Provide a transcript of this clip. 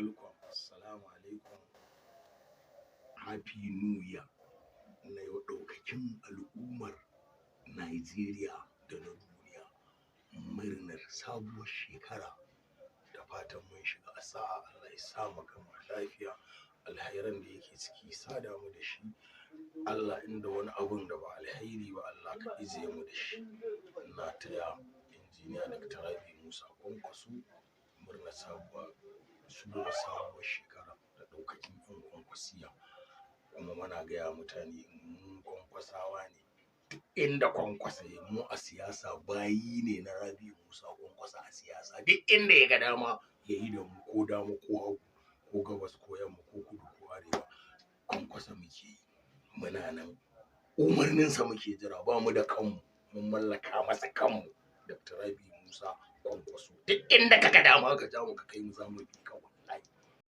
Welcome. Assalamu alaikum. Happy New Year. Na yau ɗaukakin al'ummar Najeriya da na duniya murnar sabuwar shekara, da fatan mun shiga a sa'a. Allah ya sa mu gama lafiya. Alhairan da yake ciki sada mu da shi Allah. Inda wani abun da ba alhairi ba, Allah ka ijiye mu da shi. Ina taya Injiniya Dr. Rabi Musa Kwankwaso murnar sabuwar shigowar sabuwar shekara da ɗaukakin 'yan Kwankwasiya. Kuma muna gaya mutane, mu Kwankwasawa ne. Duk inda Kwankwasa ya mu a siyasa, bayi ne na Rabi Musa Kwankwasa a siyasa. Duk inda ya ga dama ya yi da mu, ko dama ko hagu ko gabas ko yamma ko kudu ko arewa, Kwankwasa muke yi. Muna nan, umarninsa muke jira. Ba mu da kanmu, mun mallaka masa kanmu. Dr. Rabi Musa Kwankwaso, duk inda ka ga dama ka ja mu ka kai mu, za mu bi kawai.